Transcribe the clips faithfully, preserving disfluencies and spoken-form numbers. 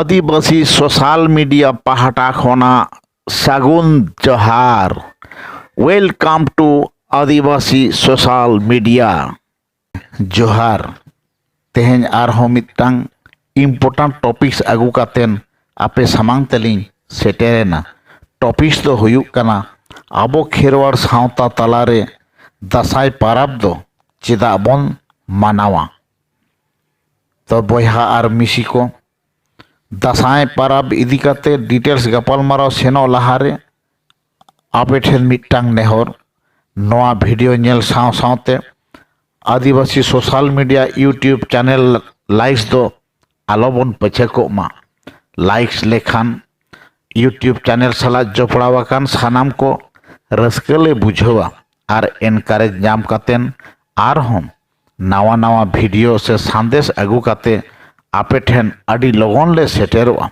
ᱟᱹᱫᱤᱵᱟᱹᱥᱤ social media ᱯᱟᱦᱴᱟ ᱠᱷᱚᱱᱟᱜ ᱥᱟᱹᱜᱩᱱ ᱡᱚᱦᱟᱨ᱾ Welcome to Adivasi social media. ᱡᱚᱦᱟᱨ᱾ ᱛᱮᱦᱮᱧ ᱟᱨᱦᱚᱸ ᱢᱤᱫᱴᱟᱝ important topics ᱟᱹᱜᱩ ᱠᱟᱛᱮᱱ ᱟᱯᱮ ᱥᱟᱢᱟᱝ ᱛᱮᱞᱤᱧ ᱥᱮᱴᱮᱨᱮᱱᱟ᱾ Topics ᱫᱚ ᱦᱩᱭᱩᱜ ᱠᱟᱱᱟ, ᱟᱵᱚ ᱠᱷᱮᱨᱣᱟᱲ ᱥᱟᱶᱛᱟ ᱛᱟᱞᱟᱨᱮ ᱫᱟᱸᱥᱟᱭ ᱯᱟᱨᱟᱵᱽ ᱫᱚ ᱪᱮᱫᱟᱜ ᱵᱚᱱ ᱢᱟᱱᱟᱣᱟ? ᱛᱚ ᱵᱚᱭᱦᱟ ᱟᱨ ᱢᱤᱥᱤ ᱠᱚ, ᱫᱟᱸᱥᱟᱭ ᱯᱟᱨᱟᱵᱽ ᱤᱫᱤ ᱠᱟᱛᱮ details ᱜᱟᱯᱟᱞᱢᱟᱨᱟᱣ ᱥᱮᱱᱚᱜ ᱞᱟᱦᱟᱨᱮ ᱟᱯᱮ ᱴᱷᱮᱱ ᱢᱤᱫᱴᱟᱝ ᱱᱮᱦᱚᱨ, ᱱᱚᱣᱟ video ᱧᱮᱞ ᱥᱟᱶ ᱥᱟᱶᱛᱮ Adivasi social media YouTube channel likes ᱫᱚ ᱟᱞᱚᱵᱚᱱ ᱯᱟᱹᱪᱷᱟᱹ ᱠᱚᱜ ᱢᱟ᱾ Likes ᱞᱮᱠᱷᱟᱱ YouTube channel ᱥᱟᱞᱟᱜ ᱡᱚᱯᱲᱟᱣ ᱟᱠᱟᱱ ᱥᱟᱱᱟᱢ ᱠᱚ ᱨᱟᱹᱥᱠᱟᱹ ᱞᱮ ᱵᱩᱡᱷᱟᱹᱣᱟ ᱟᱨ encourage ᱧᱟᱢ ᱠᱟᱛᱮᱱ ᱟᱨᱦᱚᱸ ᱱᱟᱣᱟ ᱱᱟᱣᱟ video ᱥᱮ ᱥᱟᱸᱫᱮᱥ ᱟᱹᱜᱩ ᱠᱟᱛᱮ ᱟᱯᱮ ᱴᱷᱮᱱ ᱟᱹᱰᱤ ᱞᱚᱜᱚᱱ ᱞᱮ ᱥᱮᱴᱮᱨᱚᱜᱼᱟ᱾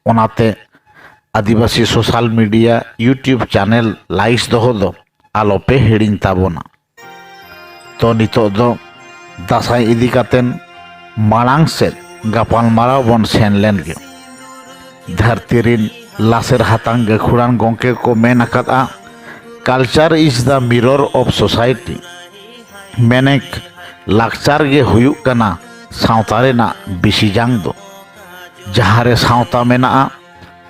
ᱚᱱᱟᱛᱮ Adivasi social media YouTube channel likes ᱫᱚᱦᱚ ᱫᱚ ᱟᱞᱚᱯᱮ ᱦᱤᱲᱤᱧ ᱛᱟᱵᱚᱱᱟ᱾ ᱛᱚ ᱱᱤᱛᱚᱜ ᱫᱚ ᱫᱟᱸᱥᱟᱭ ᱤᱫᱤ ᱠᱟᱛᱮᱱ ᱢᱟᱲᱟᱝ ᱥᱮᱫ ᱜᱟᱯᱟᱞᱢᱟᱨᱟᱣ ᱵᱚᱱ ᱥᱮᱱ ᱞᱮᱱ ᱜᱮ᱾ ᱫᱷᱟᱹᱨᱛᱤ ᱨᱤᱱ ᱞᱟᱥᱮᱨ ᱦᱟᱛᱟᱝ ᱜᱟᱹᱠᱷᱩᱲᱟᱱ ᱜᱚᱢᱠᱮ ᱠᱚ ᱢᱮᱱ ᱟᱠᱟᱫᱼᱟ, "Culture is the mirror of society", ᱢᱮᱱᱮᱠ ᱞᱟᱠᱪᱟᱨ ᱜᱮ ᱦᱩᱭᱩᱜ ᱠᱟᱱᱟ ᱥᱟᱶᱛᱟ ᱨᱮᱱᱟᱜ ᱵᱤᱥᱤ ᱡᱟᱝ ᱫᱚ᱾ ᱡᱟᱦᱟᱸ ᱨᱮ ᱥᱟᱶᱛᱟ ᱢᱮᱱᱟᱜᱼᱟ,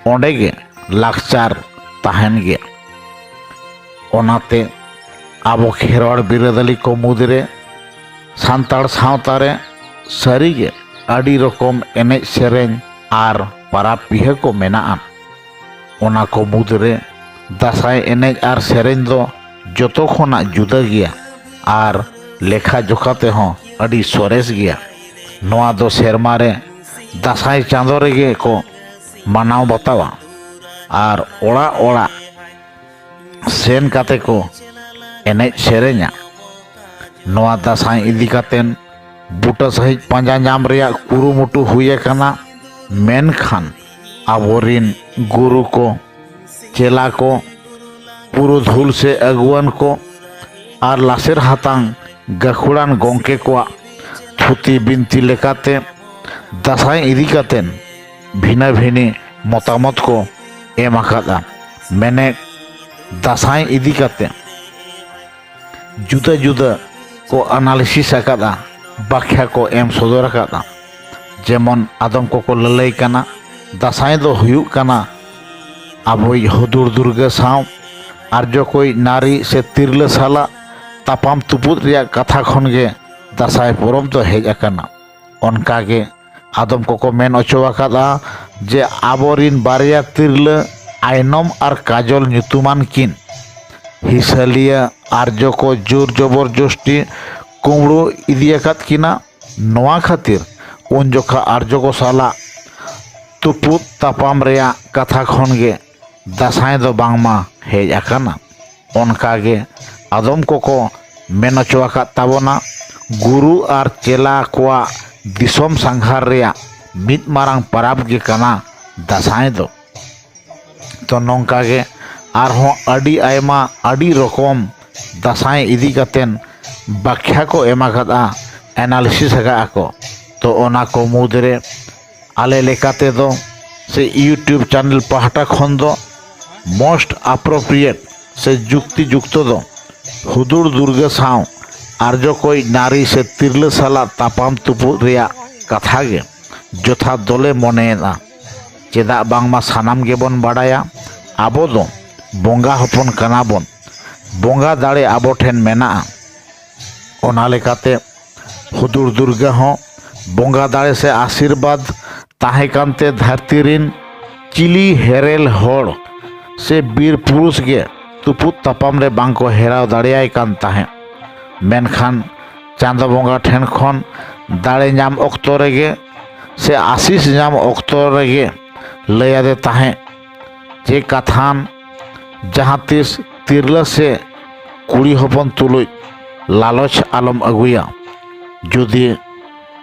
ᱚᱸᱰᱮ ᱜᱮ ᱞᱟᱠᱪᱟᱨ ᱛᱟᱦᱮᱱ ᱜᱮᱭᱟ᱾ ᱚᱱᱟᱛᱮ ᱟᱵᱚ ᱠᱷᱮᱨᱣᱟᱲ ᱵᱤᱨᱟᱹᱫᱟᱹᱞᱤ ᱠᱚ ᱢᱩᱫᱽᱨᱮ ᱥᱟᱱᱛᱟᱲ ᱥᱟᱶᱛᱟ ᱨᱮ ᱥᱟᱹᱨᱤᱜᱮ ᱟᱹᱰᱤ ᱨᱚᱠᱚᱢ ᱮᱱᱮᱡ ᱥᱮᱨᱮᱧ ᱟᱨ ᱯᱟᱨᱟᱵᱽ ᱯᱤᱦᱟᱹ ᱠᱚ ᱢᱮᱱᱟᱜᱼᱟ᱾ ᱚᱱᱟ ᱠᱚ ᱢᱩᱫᱽᱨᱮ ᱫᱟᱸᱥᱟᱭ ᱮᱱᱮᱡ ᱟᱨ ᱥᱮᱨᱮᱧ ᱫᱚ ᱡᱚᱛᱚ ᱠᱷᱚᱱᱟᱜ ᱡᱩᱫᱟᱹ ᱜᱮᱭᱟ ᱟᱨ ᱞᱮᱠᱷᱟ ᱡᱚᱠᱷᱟ ᱛᱮᱦᱚᱸ ᱟᱹᱰᱤ ᱥᱚᱨᱮᱥ ᱜᱮᱭᱟ᱾ ᱱᱚᱣᱟ ᱫᱚ ᱥᱮᱨᱢᱟ ᱨᱮ ᱫᱟᱸᱥᱟᱭ ᱪᱟᱸᱫᱳ ᱨᱮᱜᱮ ᱠᱚ ᱢᱟᱱᱟᱣ ᱵᱟᱛᱟᱣᱟ ᱟᱨ ᱚᱲᱟᱜ ᱚᱲᱟᱜ ᱥᱮᱱ ᱠᱟᱛᱮ ᱠᱚ ᱮᱱᱮᱡ ᱥᱮᱨᱮᱧᱟ᱾ ᱱᱚᱣᱟ ᱫᱟᱸᱥᱟᱭ ᱤᱫᱤ ᱠᱟᱛᱮᱱ ᱵᱩᱴᱟᱹ ᱥᱟᱺᱦᱤᱡ ᱯᱟᱸᱡᱟ ᱧᱟᱢ ᱨᱮᱭᱟᱜ ᱠᱩᱨᱩᱢᱩᱴᱩ ᱦᱩᱭ ᱟᱠᱟᱱᱟ, ᱢᱮᱱᱠᱷᱟᱱ ᱟᱵᱚᱨᱤᱱ ᱜᱩᱨᱩ ᱠᱚ, ᱪᱮᱞᱟ ᱠᱚ, ᱯᱩᱨᱩᱫᱷᱩᱞ ᱥᱮ ᱟᱹᱜᱩᱣᱟᱹᱱ ᱠᱚ ᱟᱨ ᱞᱟᱥᱮᱨ ᱦᱟᱛᱟᱝ ᱜᱟᱹᱠᱷᱩᱲᱟᱱ ᱜᱚᱢᱠᱮ ᱠᱚᱣᱟᱜ ᱛᱷᱩᱛᱤ ᱵᱤᱱᱛᱤ ᱞᱮᱠᱟᱛᱮ ᱫᱟᱸᱥᱟᱭ ᱤᱫᱤ ᱠᱟᱛᱮ ᱵᱷᱤᱱᱟᱹ ᱵᱷᱤᱱᱤ ᱢᱚᱛᱟᱢᱚᱛ ᱠᱚ ᱮᱢ ᱟᱠᱟᱫᱟ᱾ ᱢᱮᱱᱮᱫ, ᱫᱟᱸᱥᱟᱭ ᱤᱫᱤ ᱠᱟᱛᱮ ᱡᱩᱫᱟᱹ ᱡᱩᱫᱟᱹ ᱠᱚ ᱟᱱᱟᱞᱤᱥᱤᱥ ᱟᱠᱟᱫᱟ, ᱵᱟᱠᱷᱭᱟ ᱠᱚ ᱮᱢ ᱥᱚᱫᱚᱨ ᱟᱠᱟᱫᱟ᱾ ᱡᱮᱢᱚᱱ ᱟᱫᱚᱢ ᱠᱚᱠᱚ ᱞᱟᱹᱞᱟᱹᱭ ᱠᱟᱱᱟ, ᱫᱟᱸᱥᱟᱭ ᱫᱚ ᱦᱩᱭᱩᱜ ᱠᱟᱱᱟ ᱟᱵᱚᱭᱤᱡ ᱦᱩᱫᱩᱲ ᱫᱩᱨᱜᱟᱹ ᱥᱟᱶ ᱟᱨᱡᱚ ᱠᱚᱭᱤᱡ ᱱᱟᱨᱤ ᱥᱮ ᱛᱤᱨᱞᱟᱹ ᱥᱟᱞᱟᱜ ᱛᱟᱯᱟᱢ ᱛᱩᱯᱩᱫ ᱨᱮᱭᱟᱜ ᱠᱟᱛᱷᱟ ᱠᱷᱚᱱ ᱜᱮ ᱫᱟᱸᱥᱟᱭ ᱯᱚᱨᱚᱵᱽ ᱫᱚ ᱦᱮᱡ ᱟᱠᱟᱱᱟ᱾ ᱚᱱᱠᱟ ᱜᱮ ᱟᱫᱚᱢ ᱠᱚᱠᱚ ᱢᱮᱱ ᱦᱚᱪᱚ ᱟᱠᱟᱫᱼᱟ ᱡᱮ ᱟᱵᱚᱨᱤᱱ ᱵᱟᱨᱭᱟ ᱛᱤᱨᱞᱟᱹ ᱟᱭᱱᱚᱢ ᱟᱨ ᱠᱟᱡᱚᱞ ᱧᱩᱛᱩᱢᱟᱱ ᱠᱤᱱ ᱦᱤᱥᱟᱹᱞᱤᱭᱟᱹ ᱟᱨᱡᱚ ᱠᱚ ᱡᱳᱨ ᱡᱚᱵᱚᱨ ᱡᱚᱥᱴᱤ ᱠᱩᱢᱵᱽᱲᱩ ᱤᱫᱤ ᱟᱠᱟᱫ ᱠᱤᱱᱟ᱾ ᱱᱚᱣᱟ ᱠᱷᱟᱹᱛᱤᱨ ᱩᱱ ᱡᱚᱠᱷᱟ ᱟᱨᱡᱚ ᱠᱚ ᱥᱟᱞᱟᱜ ᱛᱩᱯᱩᱫ ᱛᱟᱯᱟᱢ ᱨᱮᱭᱟᱜ ᱠᱟᱛᱷᱟ ᱠᱷᱚᱱ ᱜᱮ ᱫᱟᱸᱥᱟᱭ ᱫᱚ ᱵᱟᱝᱢᱟ ᱦᱮᱡ ᱟᱠᱟᱱᱟ᱾ ᱚᱱᱠᱟ ᱜᱮ ᱟᱫᱚᱢ ᱠᱚᱠᱚ ᱢᱮᱱ ᱦᱚᱪᱚ ᱟᱠᱟᱫ ᱛᱟᱵᱚᱱᱟ, ᱜᱩᱨᱩ ᱟᱨ ᱪᱮᱞᱟ ᱠᱚᱣᱟᱜ ᱫᱤᱥᱚᱢ ᱥᱟᱸᱜᱷᱟᱨ ᱨᱮᱭᱟᱜ ᱢᱤᱫ ᱢᱟᱨᱟᱝ ᱯᱟᱨᱟᱵᱽ ᱜᱮ ᱠᱟᱱᱟ ᱫᱟᱸᱥᱟᱭ ᱫᱚ᱾ ᱛᱚ ᱱᱚᱝᱠᱟ ᱜᱮ ᱟᱨᱦᱚᱸ ᱟᱹᱰᱤ ᱟᱭᱢᱟ, ᱟᱹᱰᱤ ᱨᱚᱠᱚᱢ ᱫᱟᱸᱥᱟᱭ ᱤᱫᱤ ᱠᱟᱛᱮᱱ ᱵᱟᱠᱷᱭᱟ ᱠᱚ ᱮᱢ ᱟᱠᱟᱫᱼᱟ, ᱮᱱᱟᱞᱤᱥᱤᱥ ᱟᱠᱟᱫᱼᱟ ᱠᱚ᱾ ᱛᱚ ᱚᱱᱟ ᱠᱚ ᱢᱩᱫᱽᱨᱮ ᱟᱞᱮ ᱞᱮᱠᱟ ᱛᱮᱫᱚ ᱥᱮ YouTube ᱪᱮᱱᱮᱞ ᱯᱟᱦᱴᱟ ᱠᱷᱚᱱ ᱫᱚ most appropriate ᱥᱮ ᱡᱩᱠᱛᱤ ᱡᱩᱠᱛᱚ ᱫᱚ ᱦᱩᱫᱩᱲ ᱫᱩᱨᱜᱟᱹ ᱥᱟᱶ ᱟᱨᱡᱚ ᱠᱚᱭ ᱱᱟᱨᱤ ᱥᱮ ᱛᱤᱨᱞᱟᱹ ᱥᱟᱞᱟᱜ ᱛᱟᱯᱟᱢ ᱛᱩᱯᱩᱫ ᱨᱮᱭᱟᱜ ᱠᱟᱛᱷᱟ ᱜᱮ ᱡᱚᱛᱷᱟᱛ ᱫᱚᱞᱮ ᱢᱚᱱᱮᱭᱮᱫᱼᱟ᱾ ᱪᱮᱫᱟᱜ ᱵᱟᱝᱢᱟ ᱥᱟᱱᱟᱢ ᱜᱮᱵᱚᱱ ᱵᱟᱰᱟᱭᱟ, ᱟᱵᱚ ᱫᱚ ᱵᱚᱸᱜᱟ ᱦᱚᱯᱚᱱ ᱠᱟᱱᱟ ᱵᱚᱱ, ᱵᱚᱸᱜᱟ ᱫᱟᱲᱮ ᱟᱵᱚ ᱴᱷᱮᱱ ᱢᱮᱱᱟᱜᱼᱟ᱾ ᱚᱱᱟ ᱞᱮᱠᱟᱛᱮ ᱦᱩᱫᱩᱲ ᱫᱩᱨᱜᱟᱹ ᱦᱚᱸ ᱵᱚᱸᱜᱟ ᱫᱟᱲᱮ ᱥᱮ ᱟᱥᱤᱨᱵᱟᱫᱽ ᱛᱟᱦᱮᱸ ᱠᱟᱱᱛᱮ ᱫᱷᱟᱹᱨᱛᱤ ᱨᱤᱱ ᱪᱤᱞᱤ ᱦᱮᱨᱮᱞ ᱦᱚᱲ ᱥᱮ ᱵᱤᱨ ᱯᱩᱨᱩᱥ ᱜᱮ ᱛᱩᱯᱩᱫ ᱛᱟᱯᱟᱢ ᱨᱮ ᱵᱟᱝ ᱠᱚ ᱦᱮᱨᱟᱣ ᱫᱟᱲᱮᱭᱟᱭ ᱠᱟᱱ ᱛᱟᱦᱮᱸᱫ᱾ ᱢᱮᱱᱠᱷᱟᱱ ᱪᱟᱸᱫᱚ ᱵᱚᱸᱜᱟ ᱴᱷᱮᱱ ᱠᱷᱚᱱ ᱫᱟᱲᱮ ᱧᱟᱢ ᱚᱠᱛᱚ ᱨᱮᱜᱮ ᱥᱮ ᱟᱥᱤᱥ ᱧᱟᱢ ᱚᱠᱛᱚ ᱨᱮᱜᱮ ᱞᱟᱹᱭ ᱟᱫᱮ ᱛᱟᱦᱮᱸᱫ ᱡᱮ, ᱠᱟᱛᱷᱟᱱ ᱡᱟᱦᱟᱸ ᱛᱤᱥ ᱛᱤᱨᱞᱟᱹ ᱥᱮ ᱠᱩᱲᱤ ᱦᱚᱯᱚᱱ ᱛᱩᱞᱩᱡ ᱞᱟᱞᱚᱪ ᱟᱞᱚᱢ ᱟᱹᱜᱩᱭᱟ᱾ ᱡᱩᱫᱤ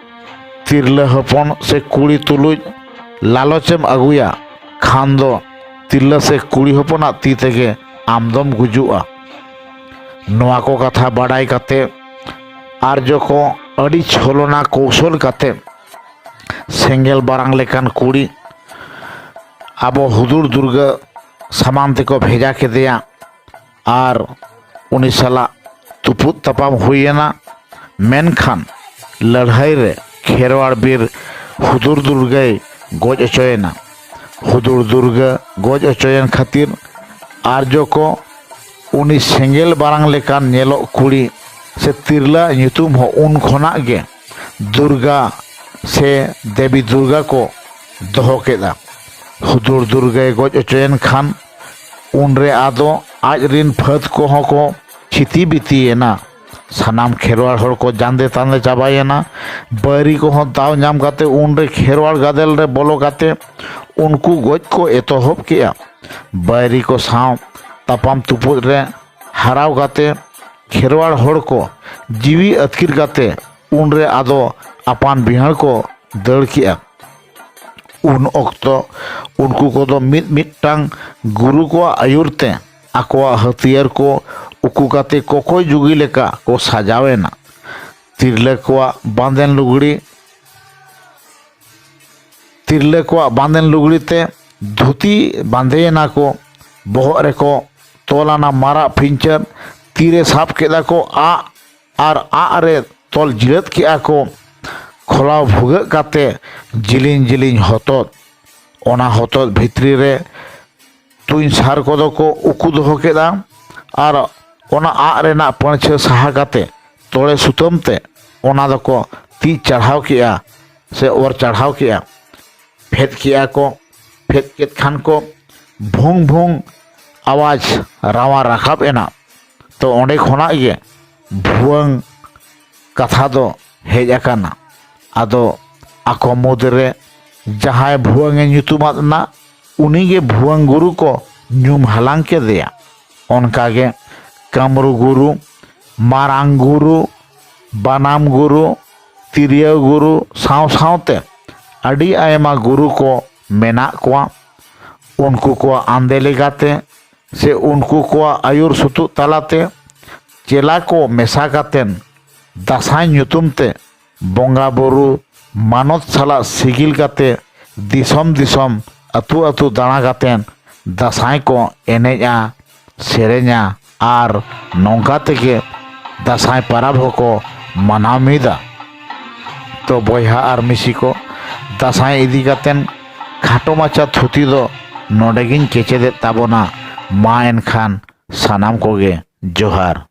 ᱛᱤᱨᱞᱟᱹ ᱦᱚᱯᱚᱱ ᱥᱮ ᱠᱩᱲᱤ ᱛᱩᱞᱩᱡ ᱞᱟᱞᱚᱪᱮᱢ ᱟᱹᱜᱩᱭᱟ ᱠᱷᱟᱱ ᱫᱚ ᱛᱤᱨᱞᱟᱹ ᱥᱮ ᱠᱩᱲᱤ ᱦᱚᱯᱚᱱᱟᱜ ᱛᱤ ᱛᱮᱜᱮ ᱟᱢ ᱫᱚᱢ ᱜᱩᱡᱩᱜᱼᱟ᱾ ᱱᱚᱣᱟ ᱠᱚ ᱠᱟᱛᱷᱟ ᱵᱟᱰᱟᱭ ᱠᱟᱛᱮ ᱟᱨᱡᱚ ᱠᱚ ᱟᱹᱰᱤ ᱪᱷᱚᱞᱚᱱᱟ ᱠᱚᱣᱥᱚᱞ ᱠᱟᱛᱮ ᱥᱮᱸᱜᱮᱞ ᱵᱟᱨᱟᱝ ᱞᱮᱠᱟᱱ ᱠᱩᱲᱤ ᱟᱵᱚ ᱦᱩᱫᱩᱲ ᱫᱩᱨᱜᱟᱹ ᱥᱟᱢᱟᱝ ᱛᱮᱠᱚ ᱵᱷᱮᱡᱟ ᱠᱮᱫᱮᱭᱟ᱾ ᱟᱨ ᱩᱱᱤ ᱥᱟᱞᱟᱜ ᱛᱩᱯᱩᱫ ᱛᱟᱯᱟᱢ ᱦᱩᱭᱮᱱᱟ᱾ ᱢᱮᱱᱠᱷᱟᱱ ᱞᱟᱹᱲᱦᱟᱹᱭ ᱨᱮ ᱠᱷᱮᱨᱣᱟᱲ ᱵᱤᱨ ᱦᱩᱫᱩᱲ ᱫᱩᱨᱜᱟᱹᱭ ᱜᱚᱡ ᱚᱪᱚᱭᱮᱱᱟ᱾ ᱦᱩᱫᱩᱲ ᱫᱩᱨᱜᱟᱹ ᱜᱚᱡ ᱚᱪᱚᱭᱮᱱ ᱠᱷᱟᱹᱛᱤᱨ ᱟᱨᱡᱚ ᱠᱚ ᱩᱱᱤ ᱥᱮᱸᱜᱮᱞ ᱵᱟᱨᱟᱝ ᱞᱮᱠᱟᱱ ᱧᱮᱞᱚᱜ ᱠᱩᱲᱤ ᱥᱮ ᱛᱤᱨᱞᱟᱹ ᱧᱩᱛᱩᱢ ᱦᱚᱸ ᱩᱱ ᱠᱷᱚᱱᱟᱜ ᱜᱮ ᱫᱩᱨᱜᱟ ᱥᱮ ᱫᱮᱵᱤ ᱫᱩᱨᱜᱟ ᱠᱚ ᱫᱚᱦᱚ ᱠᱮᱫᱟ᱾ ᱦᱩᱫᱩᱲ ᱫᱩᱨᱜᱟᱹᱭ ᱜᱚᱡ ᱚᱪᱚᱭᱮᱱ ᱠᱷᱟᱱ ᱩᱱᱨᱮ ᱟᱫᱚ ᱟᱡ ᱨᱤᱱ ᱯᱷᱟᱹᱫᱽ ᱠᱚᱦᱚᱸ ᱠᱚ ᱪᱷᱤᱛᱤ ᱵᱤᱛᱤᱭᱮᱱᱟ᱾ ᱥᱟᱱᱟᱢ ᱠᱷᱮᱨᱣᱟᱲ ᱦᱚᱲ ᱠᱚ ᱡᱟᱸᱫᱮ ᱛᱟᱸᱫᱮ ᱪᱟᱵᱟᱭᱮᱱᱟ᱾ ᱵᱟᱹᱭᱨᱤ ᱠᱚᱦᱚᱸ ᱫᱟᱣ ᱧᱟᱢ ᱠᱟᱛᱮ ᱩᱱᱨᱮ ᱠᱷᱮᱨᱣᱟᱲ ᱜᱟᱫᱮᱞ ᱨᱮ ᱵᱚᱞᱚ ᱠᱟᱛᱮ ᱩᱱᱠᱩ ᱜᱚᱡ ᱠᱚ ᱮᱛᱚᱦᱚᱵ ᱠᱮᱜᱼᱟ᱾ ᱵᱟᱹᱭᱨᱤ ᱠᱚ ᱥᱟᱶ ᱛᱟᱯᱟᱢ ᱛᱩᱯᱩᱫ ᱨᱮ ᱦᱟᱨᱟᱣ ᱠᱟᱛᱮ ᱠᱷᱮᱨᱣᱟᱲ ᱦᱚᱲ ᱠᱚ ᱡᱤᱣᱤ ᱟᱹᱛᱠᱤᱨ ᱠᱟᱛᱮ ᱩᱱᱨᱮ ᱟᱫᱚ ᱟᱯᱟᱱ ᱵᱤᱦᱟᱹᱲ ᱠᱚ ᱫᱟᱹᱲ ᱠᱮᱜᱼᱟ᱾ ᱩᱱ ᱚᱠᱛᱚ ᱩᱱᱠᱩ ᱠᱚᱫᱚ ᱢᱤᱫ ᱢᱤᱫᱴᱟᱝ ᱜᱩᱨᱩ ᱠᱚᱣᱟᱜ ᱟᱹᱭᱩᱨ ᱛᱮ ᱟᱠᱚᱣᱟᱜ ᱦᱟᱹᱛᱭᱟᱹᱨ ᱠᱚ ᱩᱠᱩ ᱠᱟᱛᱮ ᱠᱚᱠᱚᱭ ᱡᱩᱜᱤ ᱞᱮᱠᱟ ᱠᱚ ᱥᱟᱡᱟᱣ ᱮᱱᱟ᱾ ᱛᱤᱨᱞᱟᱹ ᱠᱚᱣᱟᱜ ᱵᱟᱸᱫᱮᱱ ᱞᱩᱜᱽᱲᱤ ᱛᱤᱨᱞᱟᱹ ᱠᱚᱣᱟᱜ ᱵᱟᱸᱫᱮᱱ ᱞᱩᱜᱽᱲᱤ ᱛᱮ ᱫᱷᱩᱛᱤ ᱵᱟᱸᱫᱮᱭᱮᱱᱟ ᱠᱚ᱾ ᱵᱚᱦᱚᱜ ᱨᱮᱠᱚ ᱛᱚᱞ ᱟᱱᱟ ᱢᱟᱨᱟᱜ ᱯᱤᱧᱪᱟᱹᱨ, ᱛᱤᱨᱮ ᱥᱟᱵ ᱠᱮᱫᱟ ᱠᱚ ᱟᱜ, ᱟᱨ ᱟᱜ ᱨᱮ ᱛᱚᱞ ᱡᱤᱲᱟᱹᱫ ᱠᱮᱜᱼᱟ ᱠᱚ᱾ ᱠᱷᱚᱞᱟᱣ ᱵᱷᱩᱜᱟᱹᱜ ᱠᱟᱛᱮ ᱡᱤᱞᱤᱧ ᱡᱤᱞᱤᱧ ᱦᱚᱛᱚᱫ, ᱚᱱᱟ ᱦᱚᱛᱚᱫ ᱵᱷᱤᱛᱨᱤ ᱨᱮ ᱛᱩᱧ ᱥᱟᱨ ᱠᱚᱫᱚ ᱠᱚ ᱩᱠᱩ ᱫᱚᱦᱚ ᱠᱮᱫᱟ᱾ ᱟᱨ ᱚᱱᱟ ᱟᱜ ᱨᱮᱱᱟᱜ ᱯᱟᱹᱲᱪᱷᱟᱹ ᱥᱟᱦᱟ ᱠᱟᱛᱮ ᱛᱚᱲᱮ ᱥᱩᱛᱟᱹᱢ ᱛᱮ ᱚᱱᱟ ᱫᱚᱠᱚ ᱛᱤᱡ ᱪᱟᱲᱦᱟᱣ ᱠᱮᱜᱼᱟ ᱥᱮ ᱚᱨ ᱪᱟᱲᱦᱟᱣ ᱠᱮᱜᱼᱟ᱾ ᱯᱷᱮᱫ ᱠᱮᱜᱼᱟ ᱠᱚ᱾ ᱯᱷᱮᱫ ᱠᱮᱫ ᱠᱷᱟᱱ ᱠᱚ ᱵᱷᱩᱝ ᱵᱷᱩᱝ ᱟᱣᱟᱡᱽ ᱨᱟᱣᱟ ᱨᱟᱠᱟᱵ ᱮᱱᱟ᱾ ᱛᱚ ᱚᱸᱰᱮ ᱠᱷᱚᱱᱟᱜ ᱜᱮ ᱵᱷᱩᱣᱟᱹᱝ ᱠᱟᱛᱷᱟ ᱫᱚ ᱦᱮᱡ ᱟᱠᱟᱱᱟ᱾ ᱟᱫᱚ ᱟᱠᱚ ᱢᱩᱫᱽᱨᱮ ᱡᱟᱦᱟᱸᱭ ᱵᱷᱩᱣᱟᱹᱝ ᱮ ᱧᱩᱛᱩᱢᱟᱫ ᱮᱱᱟ, ᱩᱱᱤᱜᱮ ᱵᱷᱩᱣᱟᱹᱝ ᱜᱩᱨᱩ ᱠᱚ ᱧᱩᱢ ᱦᱟᱞᱟᱝ ᱠᱮᱫᱮᱭᱟ᱾ ᱚᱱᱠᱟᱜᱮ ᱠᱟᱹᱢᱨᱩ ᱜᱩᱨᱩ, ᱢᱟᱨᱟᱝ ᱜᱩᱨᱩ, ᱵᱟᱱᱟᱢ ᱜᱩᱨᱩ, ᱛᱤᱨᱭᱟᱹ ᱜᱩᱨᱩ ᱥᱟᱶ ᱥᱟᱶᱛᱮ ᱟᱹᱰᱤ ᱟᱭᱢᱟ ᱜᱩᱨᱩ ᱠᱚ ᱢᱮᱱᱟᱜ ᱠᱚᱣᱟ᱾ ᱩᱱᱠᱩ ᱠᱚᱣᱟᱜ ᱟᱸᱫᱮ ᱞᱮᱠᱟᱛᱮ ᱥᱮ ᱩᱱᱠᱩ ᱠᱚᱣᱟᱜ ᱟᱹᱭᱩᱨ ᱥᱩᱛᱩᱜ ᱛᱟᱞᱟᱛᱮ ᱪᱮᱞᱟ ᱠᱚ ᱢᱮᱥᱟ ᱠᱟᱛᱮᱱ ᱫᱟᱸᱥᱟᱭ ᱧᱩᱛᱩᱢ ᱛᱮ ᱵᱚᱸᱜᱟ ᱵᱩᱨᱩ, ᱢᱟᱱᱚᱛ ᱥᱟᱞᱟᱜ ᱥᱤᱜᱤᱞ ᱠᱟᱛᱮ ᱫᱤᱥᱚᱢ ᱫᱤᱥᱚᱢ, ᱟᱹᱛᱩ ᱟᱹᱛᱩ ᱫᱟᱬᱟ ᱠᱟᱛᱮ ᱫᱟᱸᱥᱟᱭ ᱠᱚ ᱮᱱᱮᱡᱼᱟ, ᱥᱮᱨᱮᱧᱟ ᱟᱨ ᱱᱚᱝᱠᱟ ᱛᱮᱜᱮ ᱫᱟᱸᱥᱟᱭ ᱯᱟᱨᱟᱵᱽ ᱦᱚᱸᱠᱚ ᱢᱟᱱᱟᱣ ᱢᱤᱫᱟ᱾ ᱛᱚ ᱵᱚᱭᱦᱟ ᱟᱨ ᱢᱤᱥᱤ ᱠᱚ, ᱫᱟᱸᱥᱟᱭ ᱤᱫᱤ ᱠᱟᱛᱮ ᱠᱷᱟᱴᱚ ᱢᱟᱪᱷᱟ ᱛᱷᱩᱛᱤ ᱫᱚ ᱱᱚᱰᱮ ᱜᱤᱧ ᱠᱮᱪᱮᱫᱮᱫ ᱛᱟᱵᱚᱱᱟ᱾ ᱢᱟ ᱮᱱᱠᱷᱟᱱ ᱥᱟᱱᱟᱢ ᱠᱚᱜᱮ ᱡᱚᱦᱟᱨ᱾